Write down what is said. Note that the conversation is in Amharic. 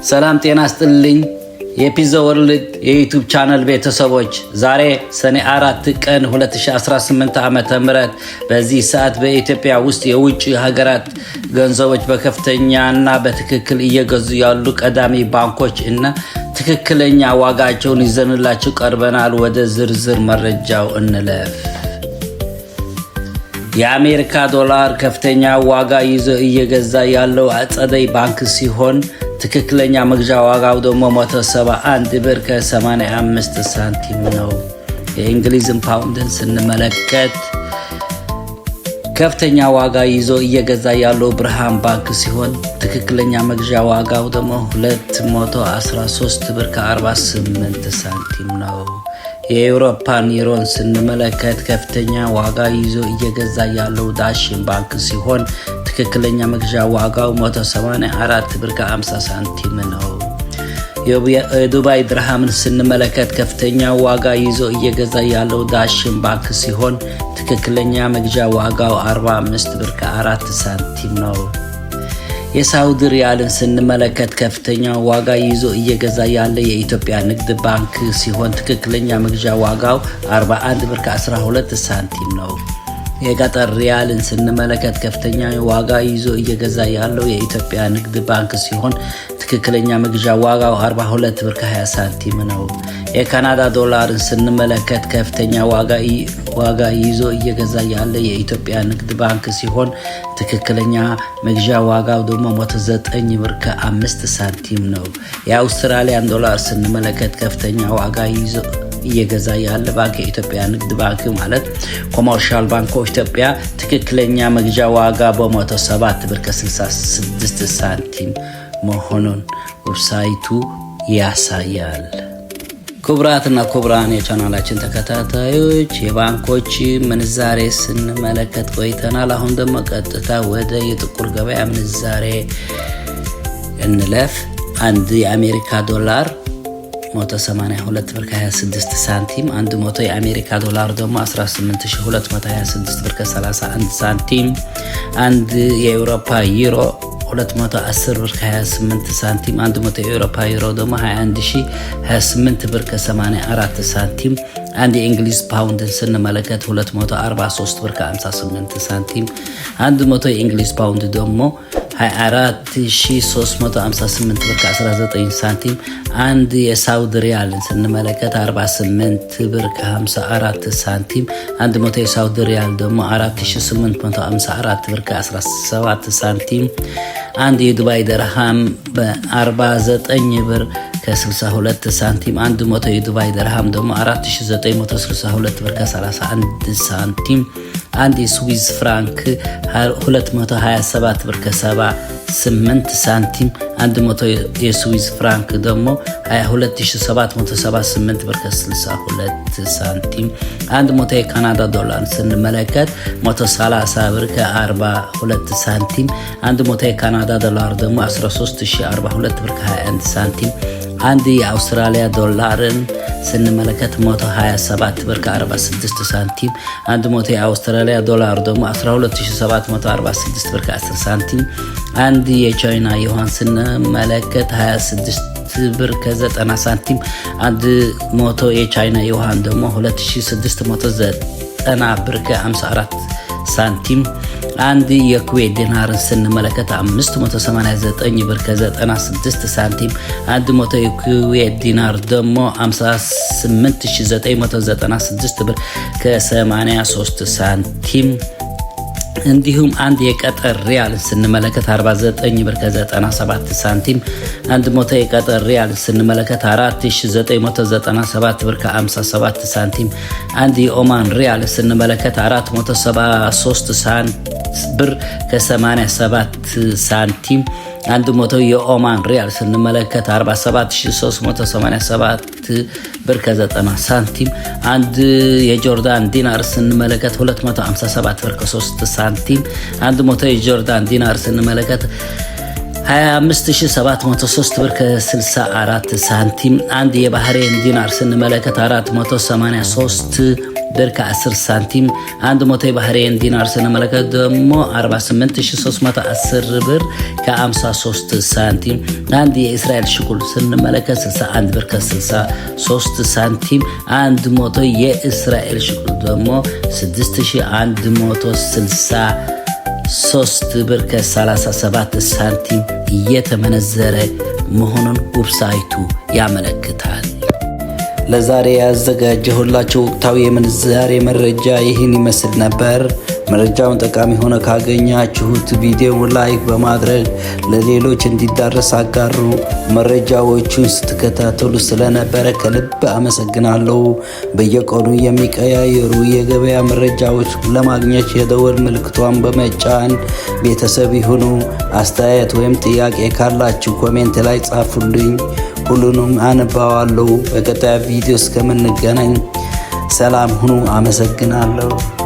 ሰላም ጤና ስጥልኝ። የፒዛ ወርልድ የ YouTube channel ቤተሰቦች፣ ዛሬ ሰኔ 4 ቀን 2018 ዓ.ም። በዚህ ሰዓት በኢትዮጵያ ውስጥ የውጭ ሀገራት ገንዘቦች በከፍተኛና በትክክል እየገዙ ያሉ ቀዳሚ ባንኮች እና ትክክለኛ ዋጋቸውን ይዘንላችሁ ቀርበናል። ወደ ዝርዝር መረጃው እንለፍ። የአሜሪካ ዶላር ከፍተኛ ዋጋ ይዞ እየገዛ ያለው ጸደይ ባንክ ሲሆን ትክክለኛ መግዣ ዋጋው ደግሞ 171 ብር ከ85 ሳንቲም ነው። የእንግሊዝን ፓውንድን ስንመለከት ከፍተኛ ዋጋ ይዞ እየገዛ ያለው ብርሃን ባንክ ሲሆን ትክክለኛ መግዣ ዋጋው ደግሞ 213 ብር ከ48 ሳንቲም ነው። የአውሮፓን ዩሮን ስንመለከት ከፍተኛ ዋጋ ይዞ እየገዛ ያለው ዳሽን ባንክ ሲሆን ትክክለኛ መግዣ ዋጋው 184 ብር ከ50 ሳንቲም ነው። የዱባይ ድርሃምን ስንመለከት ከፍተኛ ዋጋ ይዞ እየገዛ ያለው ዳሽን ባንክ ሲሆን ትክክለኛ መግዣ ዋጋው 45 ብር ከ4 ሳንቲም ነው። የሳውዲ ሪያልን ስንመለከት ከፍተኛ ዋጋ ይዞ እየገዛ ያለ የኢትዮጵያ ንግድ ባንክ ሲሆን ትክክለኛ መግዣ ዋጋው 41 ብር ከ12 ሳንቲም ነው። የቀጠር ሪያልን ስንመለከት ከፍተኛ ዋጋ ይዞ እየገዛ ያለው የኢትዮጵያ ንግድ ባንክ ሲሆን ትክክለኛ መግዣ ዋጋው 42 ብር ከ20 ሳንቲም ነው። የካናዳ ዶላርን ስንመለከት ከፍተኛ ዋጋ ይዞ እየገዛ ያለ የኢትዮጵያ ንግድ ባንክ ሲሆን ትክክለኛ መግዣ ዋጋው ደግሞ 109 ብር ከ5 ሳንቲም ነው። የአውስትራሊያን ዶላር ስንመለከት ከፍተኛ ዋጋ ይዞ እየገዛ ያለ ባንክ የኢትዮጵያ ንግድ ባንክ ማለት Commercial Bank of Ethiopia ትክክለኛ መግዣ ዋጋ በ107 ብር ከ66 ሳንቲም መሆኑን website ኡ ያሳያል። ክቡራትና ክቡራን የቻናላችን ተከታታዮች፣ የባንኮች ምንዛሬ ስንመለከት ቆይተናል። አሁን ደግሞ ቀጥታ ወደ የጥቁር ገበያ ምንዛሬ እንለፍ። አንድ የአሜሪካ ዶላር 182 ብር ከ26 ሳንቲም፣ 100 የአሜሪካ ዶላር ደግሞ 18226 ብር ከ31 ሳንቲም፣ አንድ የአውሮፓ ዩሮ 210 ብር ከ28 ሳንቲም፣ 100 የአውሮፓ ዩሮ ደግሞ 21028 ብር ከ84 ሳንቲም፣ አንድ የእንግሊዝ ፓውንድን ስንመለከት 243 ብር ከ58 ሳንቲም፣ 100 የእንግሊዝ ፓውንድ ደግሞ 24358 ብር ከ19 ሳንቲም፣ አንድ የሳውዲ ሪያልን ስንመለከት 48 ብር ከ54 ሳንቲም፣ 100 የሳውዲ ሪያል ደግሞ 4854 ብር ከ17 ሳንቲም፣ አንድ የዱባይ ደርሃም በ49 ብር ከ62 ሳንቲም፣ 100 የዱባይ ደርሃም ደግሞ 4962 ብር ከ31 ሳንቲም፣ አንድ የስዊዝ ፍራንክ 227 ብር ከ78 ሳንቲም፣ 100 የስዊዝ ፍራንክ ደግሞ 22778 ብር ከ62 ሳንቲም፣ 100 የካናዳ ዶላር ስንመለከት 130 ብር ከ42 ሳንቲም፣ 100 የካናዳ ዶላር ደግሞ 13042 ብር ከ21 ሳንቲም፣ አንድ የአውስትራሊያ ዶላርን ስንመለከት 127 ብር ከ46 ሳንቲም፣ 100 የአውስትራሊያ ዶላር ደግሞ 12746 ብር ከ10 ሳንቲም፣ አንድ የቻይና ዩዋን ስንመለከት 26 ብር ከ90 ሳንቲም፣ 100 የቻይና ዩዋን ደግሞ 2690 ብር ከ54 ሳንቲም፣ አንድ የኩዌት ዲናርን ስንመለከት 589 ብር ከ96 ሳንቲም፣ 100 የኩዌት ዲናር ደግሞ 58996 ብር ከ83 ሳንቲም፣ እንዲሁም አንድ የቀጠር ሪያል ስንመለከት 49 ብር ከ97 ሳንቲም፣ 100 የቀጠር ሪያል ስንመለከት 4997 ብር ከ57 ሳንቲም፣ አንድ የኦማን ሪያል ስንመለከት 473 ብር ከ87 ሳንቲም፣ 100 የኦማን ሪያል ስንመለከት 47387 ብር ከ90 ሳንቲም፣ አንድ የጆርዳን ዲናር ስንመለከት 257 ብር ከ3 ሳንቲም፣ 100 የጆርዳን ዲናር ስንመለከት 25703 ብር ከ64 ሳንቲም፣ አንድ የባህሬን ዲናር ስንመለከት 483 ብር ከ10 ሳንቲም፣ 100 የባህሬን ዲናር ስንመለከት ደግሞ 48310 ብር ከ53 ሳንቲም፣ አንድ የእስራኤል ሽቁል ስንመለከት 61 ብር ከ63 ሳንቲም፣ 100 የእስራኤል ሽቁል ደግሞ 6163 ብር ከ37 ሳንቲም እየተመነዘረ መሆኑን ዌብሳይቱ ያመለክታል። ለዛሬ ያዘጋጀሁላችሁ ወቅታዊ የምንዛሬ መረጃ ይህን ይመስል ነበር። መረጃውን ጠቃሚ ሆነ ካገኛችሁት ቪዲዮውን like በማድረግ ለሌሎች እንዲዳረስ አጋሩ። መረጃዎቹን ስትከታተሉ ስለነበረ ከልብ አመሰግናለሁ። በየቀኑ የሚቀያየሩ የገበያ መረጃዎች ለማግኘት የደወል ምልክቷን በመጫን ቤተሰብ ይሁኑ። አስተያየት ወይም ጥያቄ ካላችሁ comment ላይ ጻፉልኝ። ሁሉንም አነባዋለሁ። በቀጣይ ቪዲዮ እስከምንገናኝ ሰላም ሁኑ። አመሰግናለሁ።